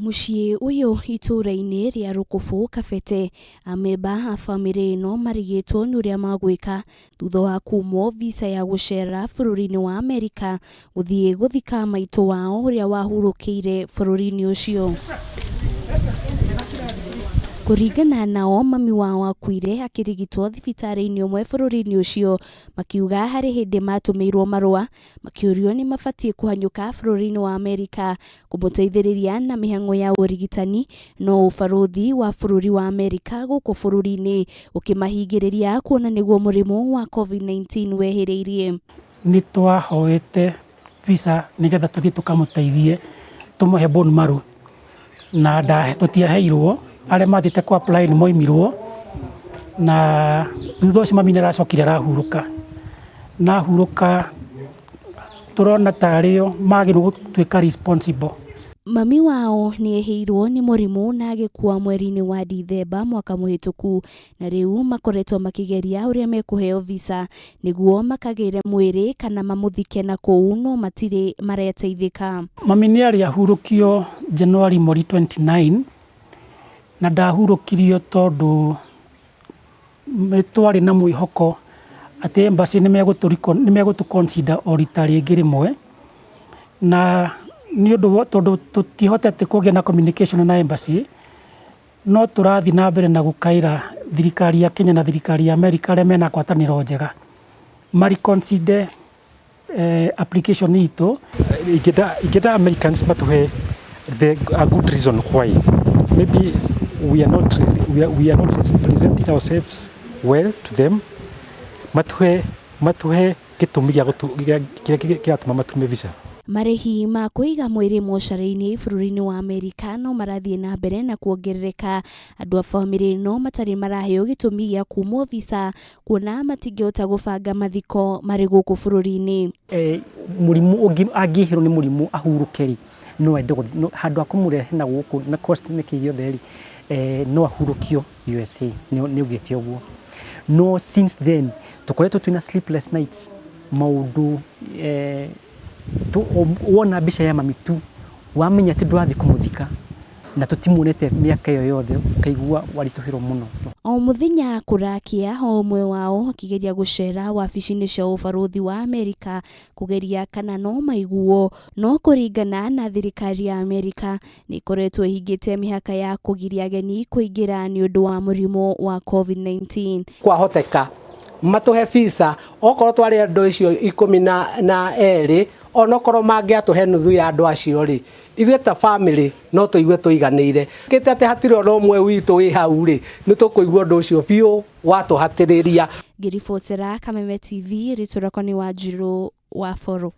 Mũciĩ ũyũ itũũra-inĩ rĩa Rũkũbũ Kabete, amemba a bamĩrĩ ĩno marigĩtwo nĩ ũrĩa magwĩka thutha wa kumwo visa ya gũcera bũrũri-inĩ wa Amerika gũthiĩ gũthika maitũ wao ũrĩa wahurũkĩire bũrũri-inĩ ũcio. Kũringana nao mami wao akuire akĩrigitwo thibitarĩ-inĩ ũmwe bũrũri-inĩ ũcio, makiuga harĩ hĩndĩ matũmĩirwo marũa makĩũrio nĩ mabatiĩ kũhanyũka bũrũri-inĩ wa Amerika kũmũteithĩrĩria na mĩhang'o ya ũrigitani, no ũbarũthi wa bũrũri wa Amerika gũkũ bũrũri-inĩ ũkĩmahingĩrĩria kuona nĩguo mũrimũ wa COVID-19 wehĩrĩirie. Nĩ twahoete visa nĩgetha tũthiĩ tũkamũteithie tũmũhe bone marrow na tũtiaheirwo. Arĩa mathiĩte kũ apply nĩ moimirwo, na thutha ũcio mami nĩ aracokire arahurũka, na ahurũka tũrona tarĩo magĩrĩirwo gũtuĩka responsible. Mami wao nĩ ehĩirwo nĩ mũrimũ na agĩkua mweri-inĩ wa Dithemba mwaka mũhĩtũku, na rĩu makoretwo makĩgeria ũrĩa mekũheo visa nĩguo makagĩre mwĩrĩ kana mamũthike na kũu, no matirĩ mareteithĩka. Mami nĩ arĩ ahurũkio January mweri 29, na ndahurũkirio tondũ nĩ twarĩ na mwĩhoko atĩ embassy nĩ megũtũ consider o rita rĩngĩ rĩmwe, na nĩ ũndũ tondũ tũtihotete kũgĩa na communication na embassy, no tũrathiĩ na mbere na gũkaĩra thirikari ya Kenya na thirikari ya America arĩa mena ngwatanĩro njega ma reconsider application itũ. Ingĩenda Americans matũhe a good reason why maybe we are not representing ourselves well to them. Matuhe gĩtũmi gĩa kĩrĩa kĩratũma matume visa. Marĩhi ma kũiga mwĩrĩ mocarĩ-inĩ bũrũri-inĩ wa Amerika no marathiĩ na mbere na kuongerereka. Andũ a bamĩrĩ ĩno matarĩ maraheo gĩtũmi gĩa kumwo visa kuona matingĩhota gũbanga mathiko marĩ gũkũ bũrũri-inĩ. Mũrimũ angĩhĩrwo nĩ mũrimũ ahurũke rĩ, no ende gũthiĩ handũ ha kũmũrehe na gũkũ na cost nĩ kĩ gĩothe rĩ, no ahurũkio USA, nĩ augĩte ũguo. No since then tũkoretwo twĩna sleepless nights, maũndũ wona mbica ya mami tu wamenya atĩ ndũrathiĩ kũmũthika na tũtimuonete mĩaka ĩyo yothe, ũkaigua waritũhĩrwo mũno. O mũthenya kũrakia, o ũmwe wao akĩgeria gũcera wabici-inĩ cia ũbarũthi wa Amerika kũgeria kana no maiguo, no kũringana na thirikari ya Amerika nĩ ĩkoretwo ĩhingĩte mĩhaka ya kũgiria ageni kũingĩra nĩ ũndũ wa mũrimũ wa COVID-19. Kwahoteka matũhe visa okorwo twarĩ andũ acio 12, onokorwo mangĩatũhe nuthu ya andũ acio rĩ, ithuĩ ta family no tũigue tũiganĩire kĩte atĩ hatirĩ ona ũmwe witũ wĩ hau rĩ, nĩ tũkũigua ũndũ ũcio biũ watũhatĩrĩria. Ngĩribotera Kameme TV, rĩtwa rĩakwa nĩ Wanjirũ wa Boro.